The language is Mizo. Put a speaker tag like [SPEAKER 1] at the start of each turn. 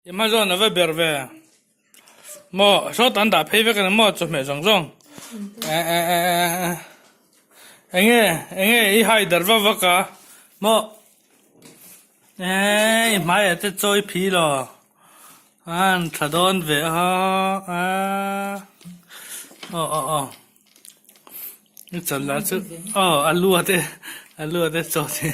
[SPEAKER 1] I hma zawn a va ber ve. Maw sawt an dah phei vek a ni maw chawhmeh zawng zawng. Enge enge i hai dar vak vak a maw eee i hmaiah te chaw i phi lo an tha dawn ve a aw aw aw i chal lah chu aw a lu ah te a lu ah te chaw te